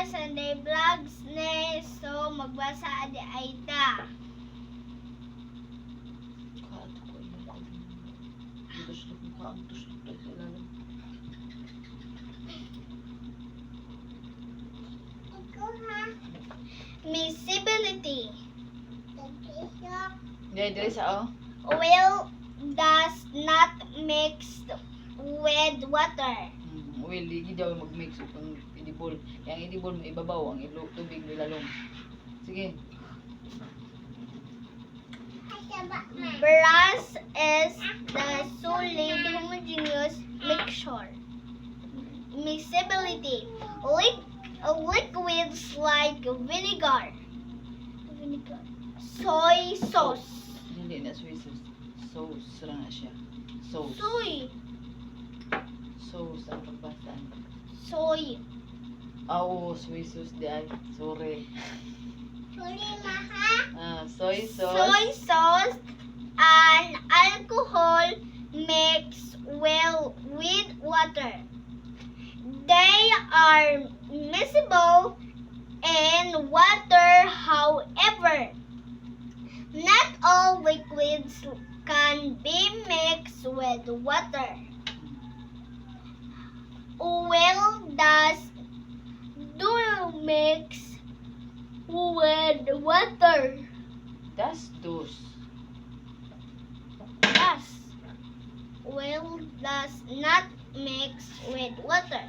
Sunday Vlogs ne, so magbasa adi ay ta. Kaat ko ay Gusto ko ka ang tusok tayo sa ilalim. Miscibility. Hindi, dili sa oh. Oil does not mix with water. Oil, di daw mag-mix ug ang edible. Kaya ang edible mo ibabaw, ang ilo, tubig mo ilalom. Sige. Brass is the solid homogeneous mixture. Miscibility. Liquids like vinegar, vinegar, soy sauce, Hindi na soy sauce. Sauce ra na siya. Sauce. Soy, Sauce ang pagbasaan. Soy. Ah, oo, soy sauce di ay. Sorry. Ah, soy sauce. Soy sauce and alcohol mix well with water. They are miscible in water, however. Not all liquids can be mixed with water. Oil does do mix with water. Das dos. Does. Oil does not mix with water.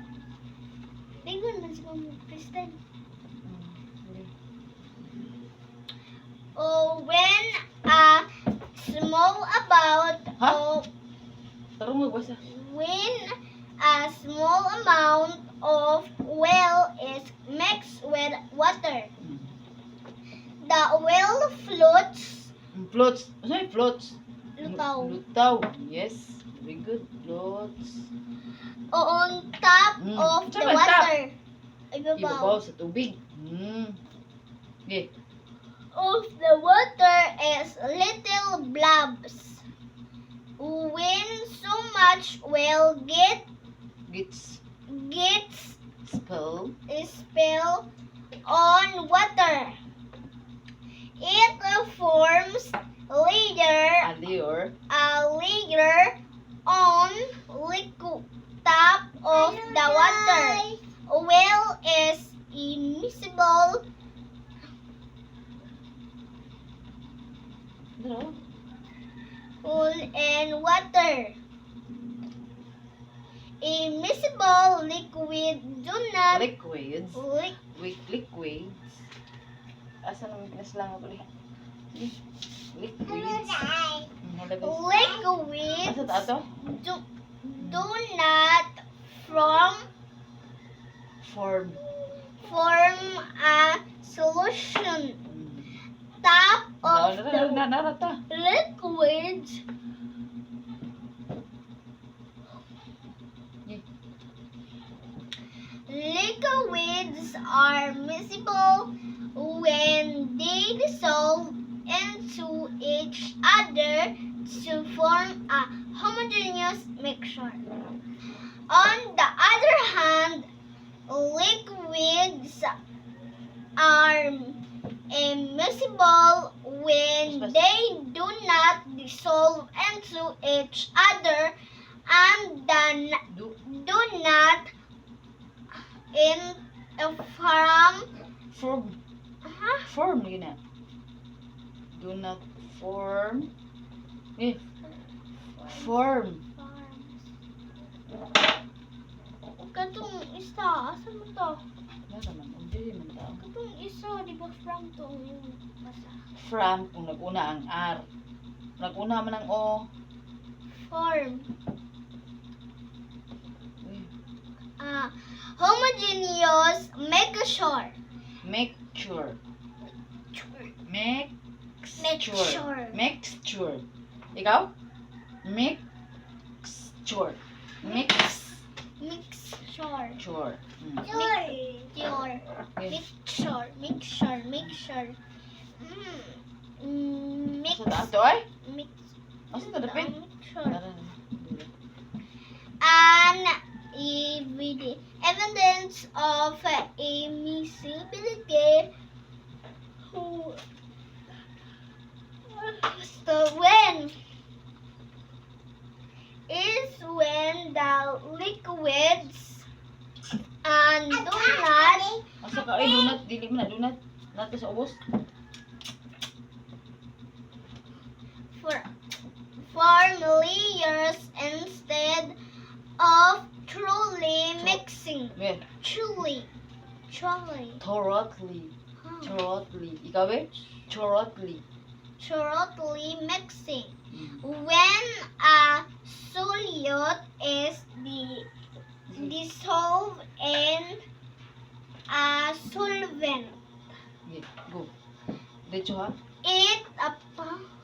Tingnan man si Kristen. Sige. Oh, when a small amount Ha? Of Tarong magbasa. When a small amount of oil is mixed with water, the oil floats. Floats. Ano yung floats? Lutaw. Lutaw. Yes. Very good. Floats. On top of Saan the man top? Water. Ibabaw. Ibabaw sa tubig. Okay. Of the water is little blobs. When so much oil Gets gets spill. Spill on water, it forms layer A layer. A layer on liquid top of the water. Oil is immiscible Ano? In water. Immiscible liquid do not Liquids. Liquids. Liquids. Asa naman pinaslang ako ulit? Sige. Liquids. Hala, guys. Liquids Asa ta ato? do not from Form. Form a solution. Top of the Na, na, na, ta. Liquids. Liquids are miscible when they dissolve into each other to form a homogeneous mixture. On the other hand, liquids are immiscible when they do not dissolve into each other and then Do. Do not in from Form. Huh? Form yun na. Do not form. Eh, form. Katong isa, asa mo to? Wala naman. Ang dili man tao. Katong isa, di ba from to yung basa? From kung nag-una ang R. Nag-una man ang O. Form. Uy, Ah, homogeneous mixture. Make sure. Mixture. Mixture. Mixture. Ikaw? Mixture. Mixture. Mixture. Mixture. Okay. Mixture. Mixture. Mixture. Mix. Asa ta ato ay? Mix. Asa ta dapit? Mixture. Tara na. An evidence of Ka ay donut, dili man na donut. Nato sa ubos. For layers instead of truly mixing. Where? Truly. Truly. Thoroughly. Huh. Thoroughly. Ikaw eh? Thoroughly. Thoroughly mixing. When a solute is dissolved in a solvent, Okay, go. Diretso ha? it a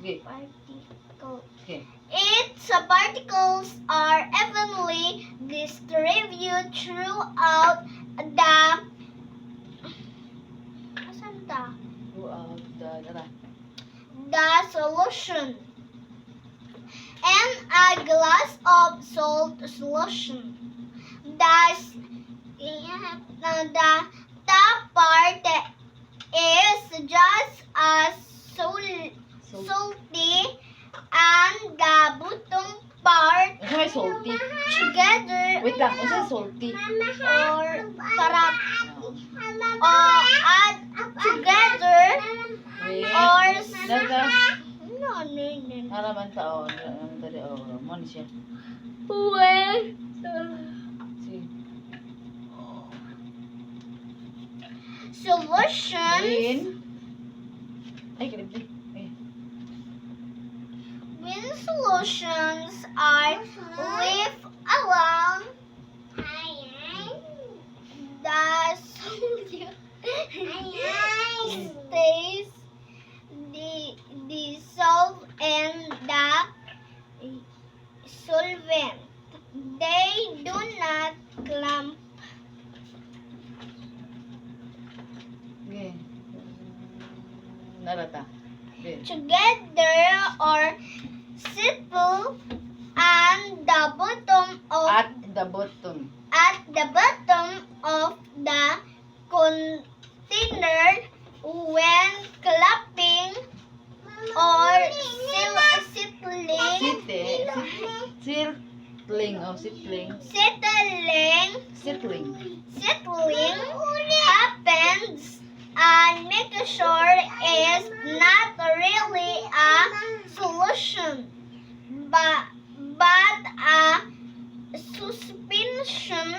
Okay. particle. Okay. Its particles are evenly distributed throughout the, asan ta? Throughout the tara. The solution. And a glass of salt solution. The top part is just as So, salty and the bottom part unsa may salty? together Wait lang, unsa may salty? or sarap or add together Wait. or Naka. No. Ara man ta oh, ara man ta di oh, mo ni siya. Well, Sige. solutions Green. Ay, kalibli. Eh. When solutions are left alone, the solute stays dissolved in the solvent. They do not clump. Okay. Narata. Okay. Together or settle and the bottom of At the bottom. At the bottom of the container when clumping or settling. Site. Settling. Oh, settling. Settling. Settling. Settling happens and mixture is not really a solution but a suspension.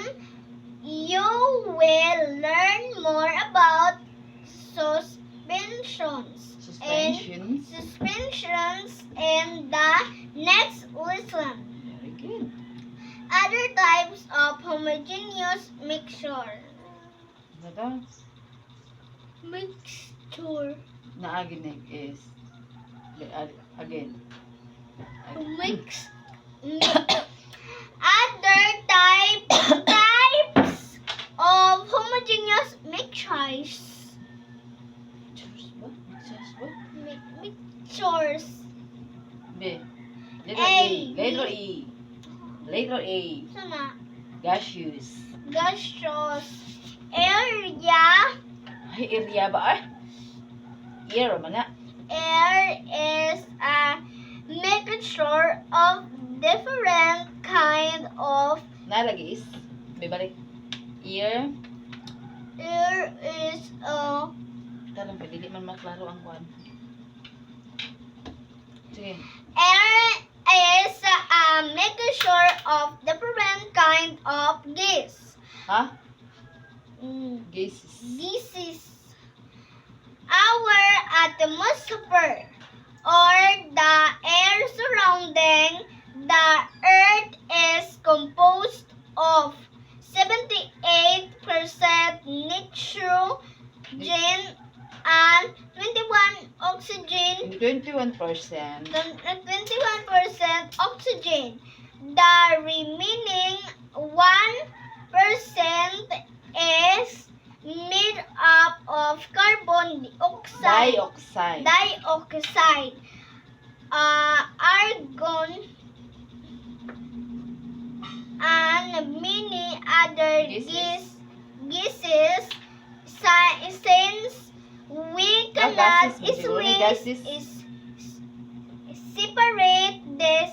You will learn more about suspensions and Suspensions. Suspensions in the next lesson. Very good. Other types of homogeneous mixture. Naka. Mixture. Naagin is again. Mix. Other types of homogeneous mixtures. Mixtures ba? Mixtures ba? Mixtures. B. Letter A. A. Letter E. Letter A. Sana. Gaseous. Gaseous. Area. Ay, area ba? Ay. Air man na. Air is a mixture of different kind of Nalagi is. May balik. Ear. Air is a Tarang pa, dili man maklaro ang kwan. Sige. Air is a mixture of different kind of gas. Ha? Gases. This is our atmosphere or the air surrounding the earth is composed of 78% nitrogen and 21 oxygen. 21%. 21% oxygen. The remaining 1% is made up of carbon dioxide, Dioxide. Dioxide, argon, and many other Gases. Gases. Since we Ah, cannot gases, man, siguro. easily Gases. is separate this